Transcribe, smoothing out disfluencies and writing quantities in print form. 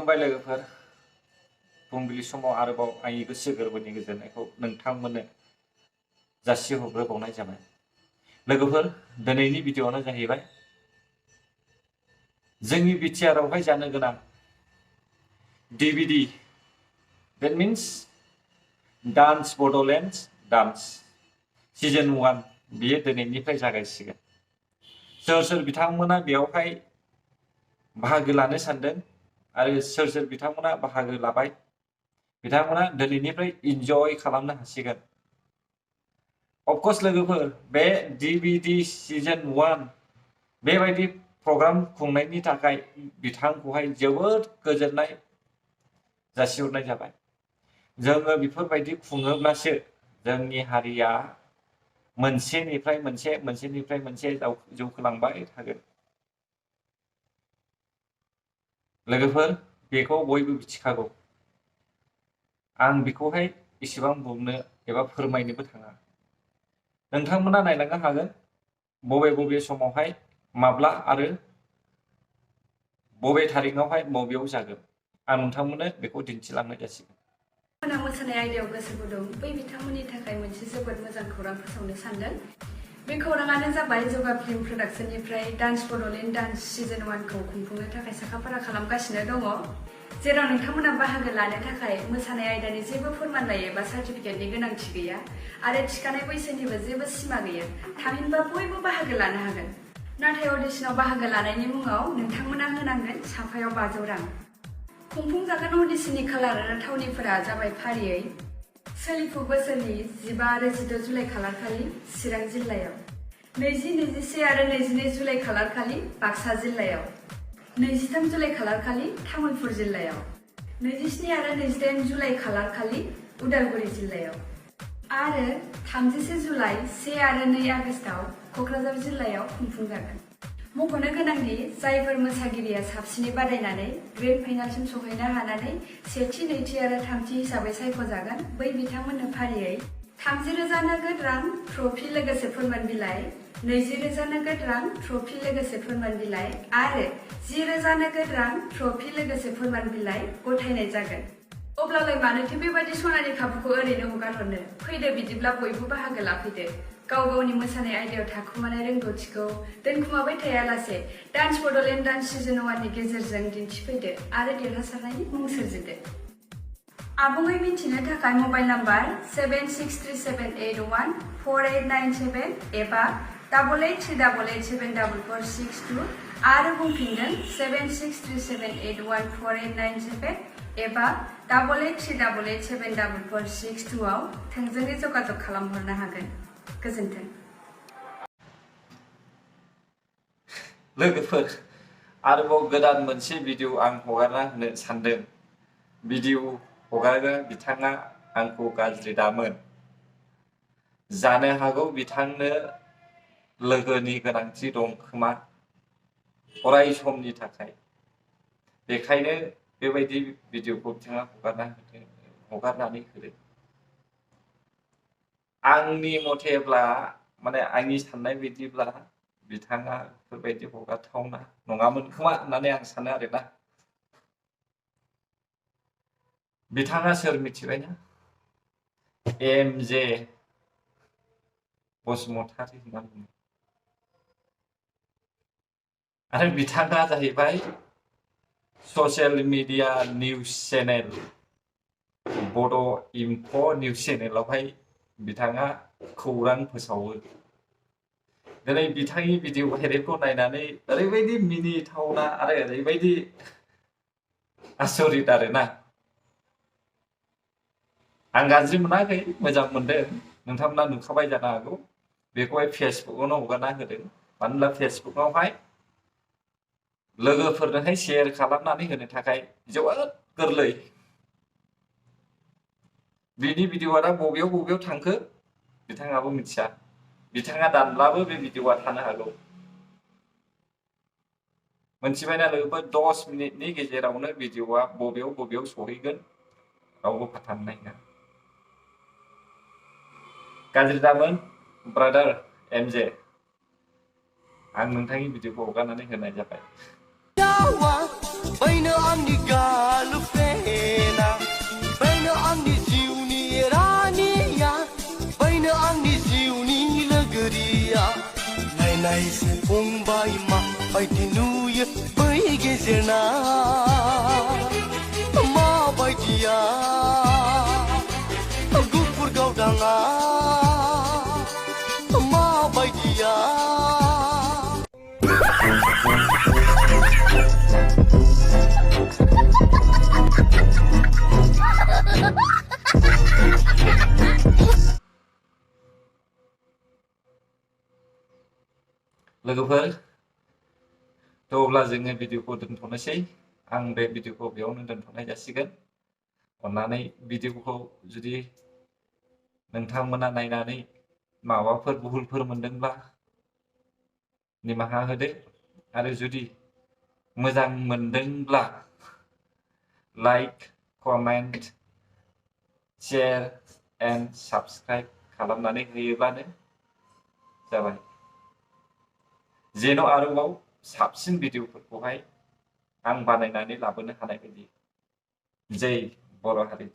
खुलुमबाय लोगोफोर फुंबिलि समाव आरोबाव आंनि गोसो गोरबोनि गोजोननायखौ नोंथांमोननो जासिहरग्रोबावनाय जाबाय। लोगोफोर दिनैनि भिडिअआनो जाहैबाय जोंनि बिटिआरआवहाय जानो गोनां DBD that means dance Bodoland dance season 1 बियो दिनैनिफ्राय जागायसिगोन। सोर सोर बिथांमोना बेयावहाय बाहागो लानो सानदों आरो सोर सोर बिथांमोना बाहागो लाबाय बिथांमोना दिनैनिफ्राय इन्जय खालामनो हासिगोन। अफकर्स लोगोफोर बे DBD सीजन 1 बेबायदि प्रग्राम खुंनायनि थाखाय बिथांखौहाय जोबोद गोजोननाय जासिहरनाय जाबाय। जोङो बेफोरबायदि खुङोब्लासो जोंनि हारिया मोनसेनिफ्राय मोनसे जौखोलांबाय थागोन। लोगोफोर बेखौ बयबो मिथिखागौ। आं बेखौहाय इसेबां बुंनो एबा फोरमायनोबो थाङा। नोंथांमोना नायलांनो हागोन बबे समावहाय माब्ला आरो बबे थारिखआवहाय बबेयाव जागोन। आं नोंथांमोननो बेखौ दिन्थिलांनाय जासिगोन। मोसानाय आयदायाव गोसो गुदुं बै बिथांमोननि थाखाय मोनसे जोबोद मोजां खौरां फोसावनो सानदों। बे खौराङानो जाबाय जौगा फिल्म प्रडाक्शननिफ्राय डान्स बड'लेण्ड डान्स सीजन 1 खौ खुंफुंनो थाखाय साखाफारा खालामगासिनो दङ, जेराव नोंथांमोना बाहागो लानो थाखाय मोसानाय आयदानि जेबो फोरमानलाइ एबा सार्टिफिकेटनि गोनांथि गैया आरो थिखानाय बैसोनिबो जेबो सिमा गैया। थामहिनबा बयबो बाहागो लानो हागोन। नाथाय अडिशनाव बाहागो लानायनि मुङाव नोंथांमोना होनांगोन साफायाव 500 रां। खुंफुंजागोन अडिशननि खालार आरो थावनिफोरा जाबाय फारियै सोलिफु बोसोरनि 15 आरो 16 जुलाइ खालारखालि चिरां जिल्लायाव, 20, 21 आरो 22 जुलाइ खालारखालि बाक्सा जिल्लायाव, 23 जुलाइ खालारखालि तामुलपुर जिल्लायाव, 27 आरो 28 जुलाइ खालारखालि उदालगुरि जिल्लायाव आरो 31 जुलाइ 1 आरो 2 आगस्टआव क'क्राझार जिल्लायाव खुंफुंजागोन। मख'नो गोनांदि जायफोर मोसागिरिया साबसिनै बादायनानै ग्रेन्ड फाइनालसिम सौहैनो हानानै सेथि, नैथि आरो थामथि हिसाबै सायख'जागोन बै बिथांमोननो फारियै 30,000 नोगोद रां ट्रफि लोगोसे फोरमान बिलाइ, 20,000 नोगोद रां ट्रफि लोगोसे फोरमान बिलाइ आरो 10,000 नोगोद रां ट्रफि लोगोसे फोरमान बिलाइ गथायनाय जागोन। अब्लालाय मानोथो बेबायदि सनानि खाबुखौ ओरैनो हगारहरनो? फैदो बिदिब्ला बयबो बाहागो लाफैदो। गाव गावनि मोसानाय आयदायाव थाखुमानाय रोंगौथिखौ दोनखुमाबाय थायालासे डान्स बड'लेण्ड डान्स सीजन 1 नि गेजेरजों दिन्थिफैदो आरो देरहासारनायनि मुं सोरजिदो। आबुङै मिथिनो थाखाय मबाइल नाम्बार 7637814897 एबा 8838874462 आरो बुंफिनगोन 7637814897 एबा 8838874462 आव थोंजोङै जगाजग खालामहरनो हागोन। गोजोन्थों। लोगोफोर आरोबाव गोदान मोनसे भिडिअ आं हगारना होनो सानदों। भिडिअ हगारग्रा बिथाङा आंखौ गाज्रि दामोन। जानो हागौ बिथांनो लोगोनि गोनांथि दं खोमा अराय समनि थाखाय। बेखायनो बेबायदि भिडिअखौ बिथाङा हगारनानै होदों। आंनि मथेब्ला माने आंनि साननाय बायदिब्ला बिथाङा बेफोरबायदि हगारथावना नङामोन खोमा होननानै आं सानो आरोना। बिथाङा सोर मिथिबायना? MJ बसुमतारी होनना बुङो आरो बिथाङा जाहैबाय ससियेल मिडिया निउज चेनेल बड' इनफ' निउज चेनेलावहाय बिथाङा खौरां फोसावो। दिनै बिथांनि भिडिअ भाइरेलखौ नायनानै ओरैबायदि मिनिथावना आरो ओरैबायदि आसरित आरोना। आं गाज्रि मोनाखै, मोजां मोनदों। नोंथांमोना नुखाबाय जानो हागौ। बेखौहाय फेसबुकआवनो हगारना होदों। मानो होनब्ला फेसबुकआवहाय लोगोफोरनोहाय शेयार खालामनानै होनो थाखाय जोबोद गोरलै। बिनि भिडिअआ दा बबेयाव थांखो बिथाङाबो मिथिया। बिथाङा दानब्लाबो बे भिडिअआ थानो हागौ। मोनथिबायना लोगोफोर 10 मिनिटनि गेजेरावनो भिडिअआ बबेयाव सहैगोन रावबो फात्ता मोननाय नङा। गाज्रि दामोन ब्रादार MJ। आं नोंथांनि भिडिअखौ हगारनानै होनाय जाबाय। दान्दिसे फंबाय माबायदि नुयो बै गेजेरना माबायदिया गुफुर गावदाङा माबायदिया लोगोफोर थ' अब्ला जोङो भिडिअखौ दोनथ'नोसै आं बे भिडिअखौ बेयावनो दोनथ'नाय जासिगोन अन्नानै भिडिअखौ जुदि नोंथांमोना नायनानै माबाफोर भुलफोर मोनदोंब्ला निमाहा होदो आरो जुदि मोजां मोनदोंब्ला like comment share and subscribe खालामनानै होयोब्लानो जाबाय जेन' आरोबाव साबसिन भिडिअफोरखौहाय आं बानायनानै लाबोनो हानाय बायदि जै बर' हारि